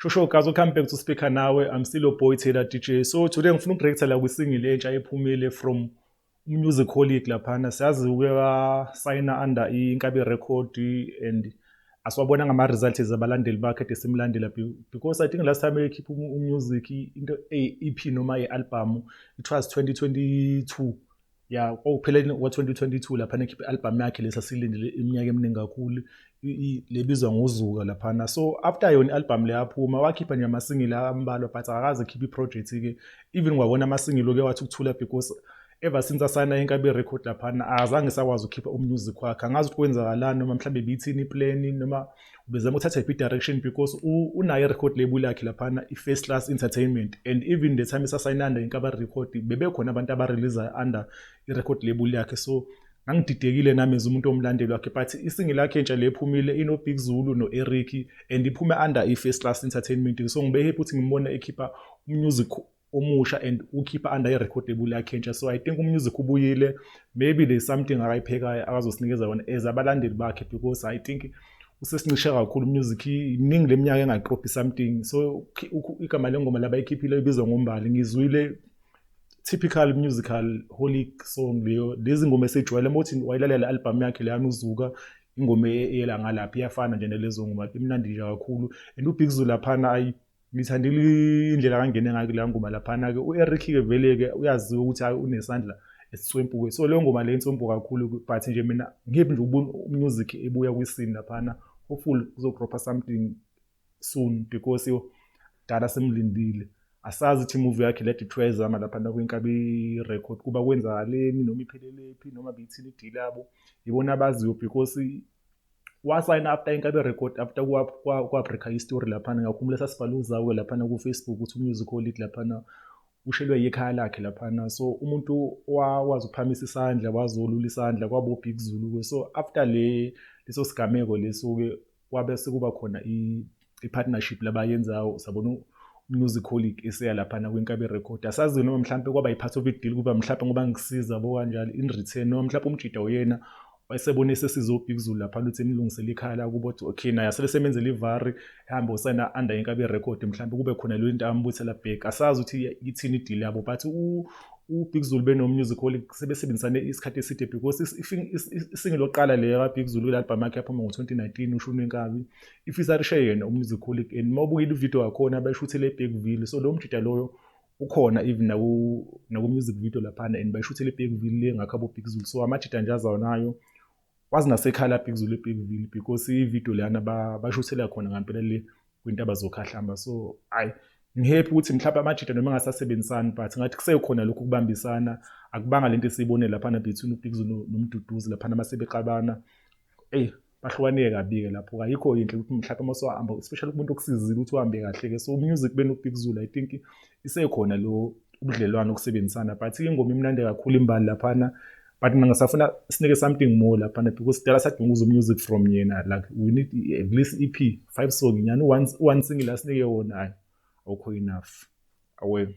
Shosho guys, welcome back to Speaker Nawe. I'm still your boy Taylor DJ. So today ngifuna ukureacta la kwisingle entsha ephumile from Music Holic laphana. Siyazi uke wasayina under iNkabi Record and asiwabona ngama-results abalandeli bakhe ade simlandela because I think last time ekhipha umusic into eyi-EP noma i-album, it was 2022. Ya, kwakupheleni kwa-2022 laphana ekhipha i-album yakhe lesasilindele iminyaka eminingi kakhulu, lebizwa ngoZuka laphana. So after yona i-album le yaphuma, wakhipha nje ama-single ambalwa, but akakaze ekhiphe i-project-ke. Even kwawona ama-single ke wathi ukuthula because ever since asayina Inkabi Record laphana, akazange sakwazi ukukhipha umusic wakhe. Angazi ukuthi kwenzakalani noma mhlawumbe ibithini iplan noma ubezama ukuthatha iphi direction, because unayo i-record label yakhe laphana, i-First Class Entertainment, and even the time esasayina under Inkabi Record, bebekhona abantu abarelease under i-record label yakhe. So ngangididekile nami as umuntu omlandeli wakhe, but isingle yakhe entsha lephumile ino-Big Zulu no-Eric and iphume under i-First Class Entertainment. So ngibe happy ukuthi ngimbone ekhipha umusic omusha and ukhipha under i-record label yakhe entsha. So I think umusic ubuyile. Maybe there's something akayiphekayo akazosinikeza wona as abalandeli bakhe, because I think usesincishe kakhulu music, iningi leminyaka engaqophi something. So igama lengoma labayikhiphile ibizwa ngoMbali. Ngizwile, typical musical holic song leyo, lezi ngoma esejwayele. Uma uthi wayilalela i-album yakhe leyana uZuka, ingoma eyela ngalapha iyafana nje nalezo ngoma, imnandi nje kakhulu. And uBig Zulu laphana, ayi, ngithandile indlela kangene ngayo kuleya ngoma laphana-ke. U-Eric-ke vele-ke uyaziwa ukuthi hayi, unesandla esiswempu-ke, so leyo ngoma le inswempu kakhulu. But nje mina ngiphi nje ukubona umusic ebuya kwiscene laphana. Hopefully kuzodropha something soon because yo, dala simlindile. Asazi ukuthi imovie yakhe le kuthiwa ezama laphana kwiNkabi Record kuba kwenzakaleni noma iphelele noma beyithini ideal yabo, ibona abaziyo, because wasayina after Inkabi Record, after kwa-break-a istory laphana. Ngiyakhumbula sasibhala uzawe laphana ku-Facebook ukuthi uMusic Holic laphana ushelwe yikhaya lakhe laphana. So umuntu owawazi ukuphakamisa isandla, wazolula isandla, kwaba uBig Zulu-ke. So after le leso sigameko leso-ke, kwabe sekuba khona i-partnership labayenzayo. Sabona uMusic Holic eseya laphana kwiNkabi Record. Asazi noma mhlampe kwaba yi-part of i-deal, kuba mhlampe ngoba ngisiza bo kanjalo in return, noma mhlampe umjida uyena wayesebona esesiza uBig Zulu laphana ukuthi emlungisele ikhaya lakubo, ukuthi okay, naye asele semenzele ivari, ehambe usayina under Inkabi Record, mhlampe kube khona leyo nto ambuthela back. Asazi ukuthi ithini ideal yabo, but uBig Zulu beno-Music Holic sebesebenzisane isikhathi eside, because isingle lokuqala le kaBig Zulu kule album yakhe yaphuma ngo-2019, uShuni Inkabi, ifeaturishe yena uMusic Holic, and uma ubukile ivideo yakhona, bayishuthele eBergville. So lo mjida loyo ukhona even naku-music video laphana, and bayishuthele eBergville le ngakho abo Big Zulu. So amajida nje azawonayo wazi nasekhaya la Big Zulu eBergville, because ivideo leyana bashuthela khona ngampela le kwintaba zoKhahlamba. So ayi, ngihappy ukuthi mhlawumbe amajida noma engasasebenzisani, but ngathi kusekhona lokhu kubambisana. Akubanga lento esiyibone laphana between uBig Zulu noMduduzi laphana masebexabana, eyi, bahlukane kabi-ke lapho. Ayikho yinhle ukuthi mhlawumbe uma usahamba, especially kumuntu okusizile, ukuthi uhambe kahle-ke. So music beno-Big Zulu, I think isekhona lo ubudlelwano, okusebenzisana. But ingoma imnandi kakhulu, iMbali laphana, but mina ngisafuna sinike something more laphana, because kudala sadinga ukuzwa music from yena. Like, we need at least EP, five song nyani. One single asinike wona, hayi, awukho enough awe.